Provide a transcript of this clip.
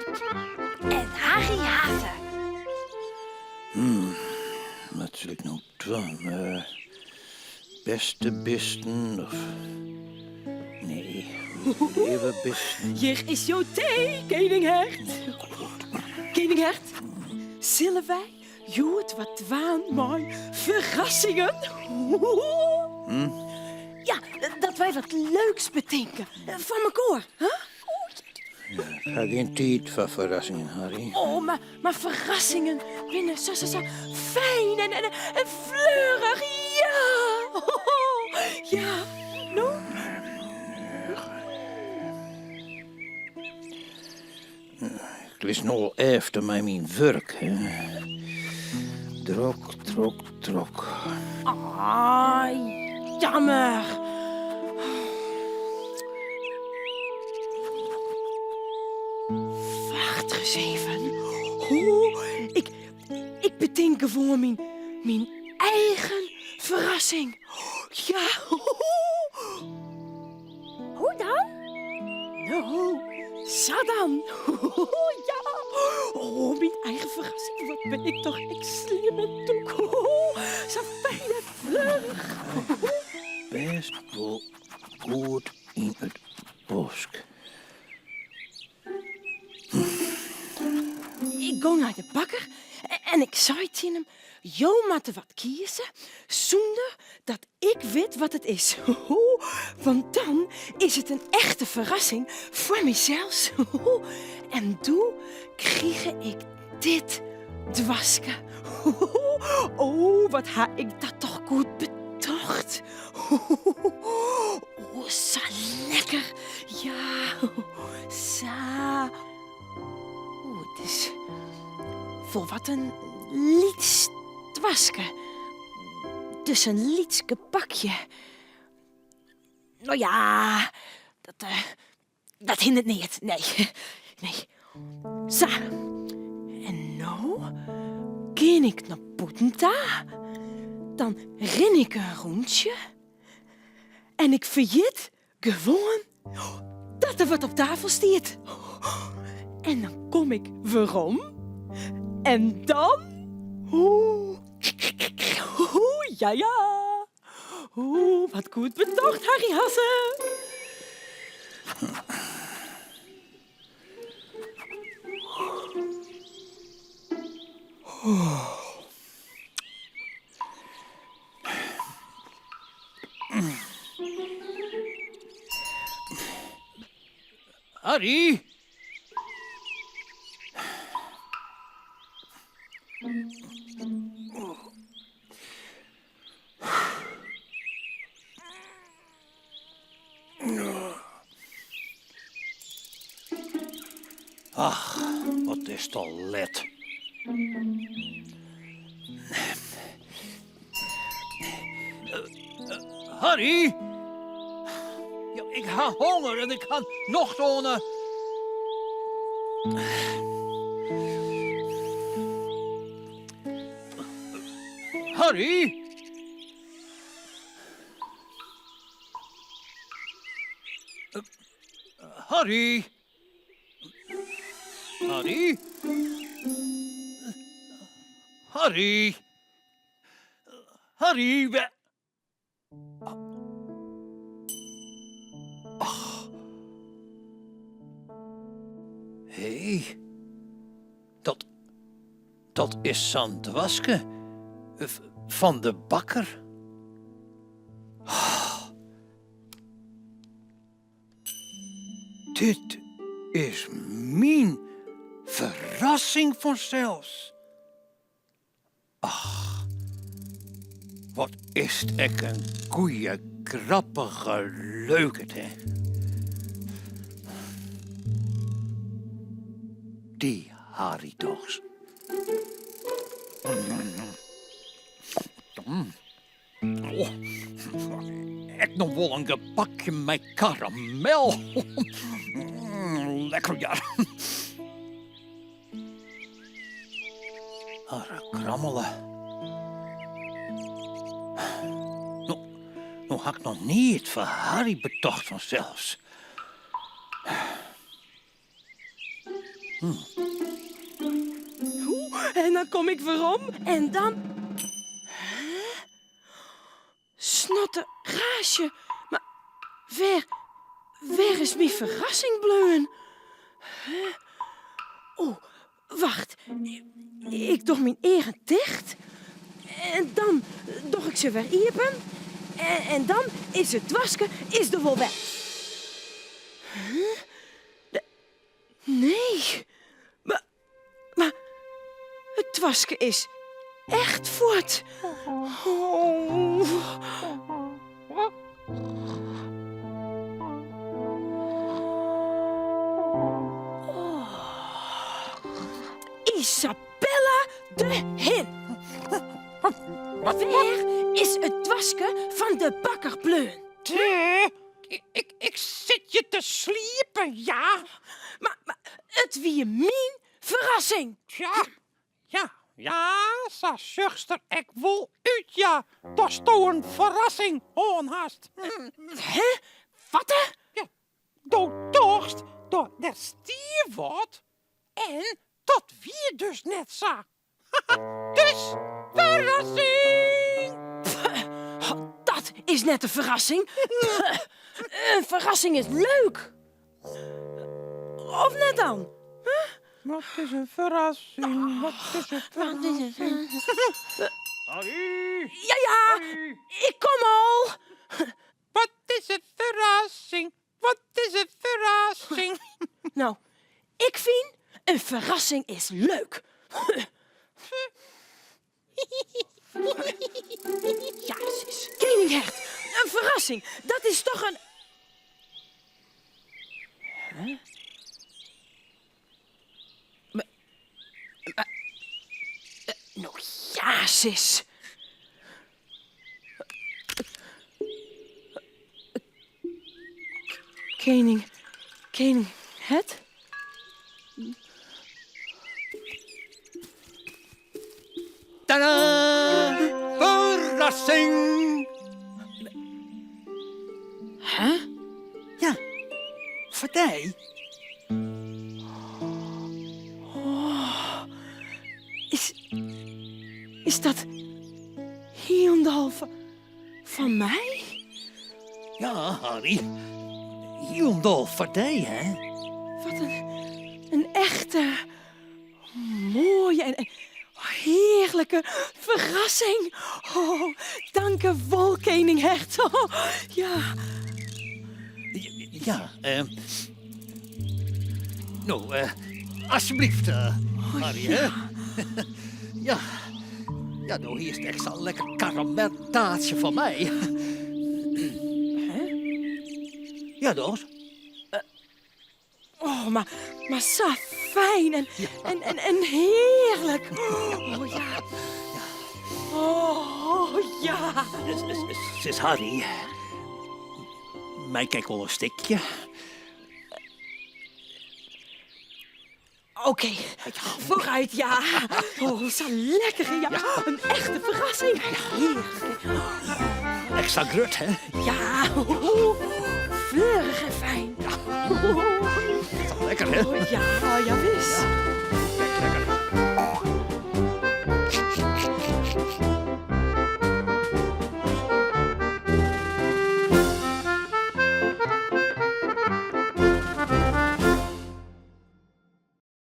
Keninghert en Harry Haze. Hmm, wat sil ik no dwaan? Eh, bêste bisten of... Nee, leave bisten. Hjir is jo tee, keninghert. Keninghert, sille wy hjoed wat dwaan mei ferrassingen? Hm? Ja, dat wy wat leuks betinke foar mekoar. Huh? Ik ha gjin tiid foar ferrassingen, Harry. Oh, mar, mar ferrassingen binne sa, sa, sa fijn en, en, en fleurich. Ja! Ja, no? Ik lis no al efter mei myn wurk. Hè. Drok, drok, drok. Ah, jammer. Wacht ris even. Oh, ik, ik betink gewoan myn, myn eigen ferrassing. Ja. Hoe dan? No, sa dan. Ja. Oh, myn eigen ferrassing. Wat bin ik toch ek slim en tûk. Sa fijn en fleurich. Bêst wol goed yn it bosk. Ik gong nei de bakker en ik sei tsjin him, jo moatte wat kieze sûnder dat ik wit wat it is. Want dan is it in echte ferrassing foar mysels. En doe krige ik dit doaske. Oh, wat ha ik dat toch goed betocht. Oh, sa lekker. Ja, sa. Oh, it is wol wat in lyts doaske. Dus in lyts gebakje. No ja, dat, eh, dat hindert neat. Nee, nee. Sa. En no gean ik nei bûten ta. Dan rin ik in rûntsje. En ik ferjit gewoan dat der wat op tafel stiet. En dan kom ik werom. En dan... Oeh, ja, ja. Oeh, wat goed betocht, Harry Hasse. Harry? Ach, wat is it al let. Harry? Ja, ik ha honger en ik ha nocht oan 'e... Harry? Harry? Harry? Harry? Harry, wêr... Ach. Hé, dat, dat is sa'n doaske fan de bakker. Dit is myn ferrassing fansels. Ach, wat is it ek in goeie, grappige leukert, hè? Dy Harry dochs. Oh, ek noch wol in gebakje mei karamel. Lekker, ja. Arre krammele. No, no ha ik noch neat foar Harry betocht fansels. En dan kom ik werom en dan. Hè? Snotteraasje, mar wêr, wêr is myn ferrassing bleaun? Hè? O, wacht, ik doch myn eagen ticht en dan doch ik se wer iepen en, en dan is it doaske is der wol wer. Huh? Nee, mar, mar it doaske is echt fuort. Oh. Oh. Isabella de Hin. Wêr is it doaske fan de bakker bleaun? Ik, ik sit hjir te sliepen, ja. Mar, mar it wie myn ferrassing. Tja, ja, ja, sa sjochst der ek wol út, ja. Datsto in ferrassing hân hast. Hè? Wat? Ja, do tochtst dat der stie wat en dat wie dus net sa. Dus ferrassing! Dat is net in ferrassing. In ferrassing is leuk. Of net dan? Wat is in ferrassing? Wat is in ferrassing? Ja, ja, ik kom al. Wat is in ferrassing? Wat is in ferrassing? No, ik fyn in ferrassing is leuk. Ja, sis. Kening Hert, in ferrassing, dat is toch in. Huh? Maar, maar, no ja, sis. Kening, kening Hert? Tadaa! Ferrassing! Hè? Ja, foar dy. Oh, is, is dat hielendal fan my? Ja, Harry. Hielendal foar dy, hè? Wat in, in echte, moaie en hearlike ferrassing. Oh, tankewol, kening Hert. Oh, ja. Ja, eh, no, eh, alsjeblieft, eh, Harry, hè? Ja. Ja, no hier is echt zo'n lekker karameltaartje van mij. Hè? Ja, dochs? Oh, mar, mar sa fijn en, en, en, en hearlik. Oh ja. Oh ja. Sis Harry, mei ik ek wol in stikje? Oké, foarút, ja. Oh, sa lekker, ja. In echte ferrassing. Hearlik. Ek sa grut, hè? Ja, fleurich en fijn. Lekker, hè? Oh, ja, ja, wis.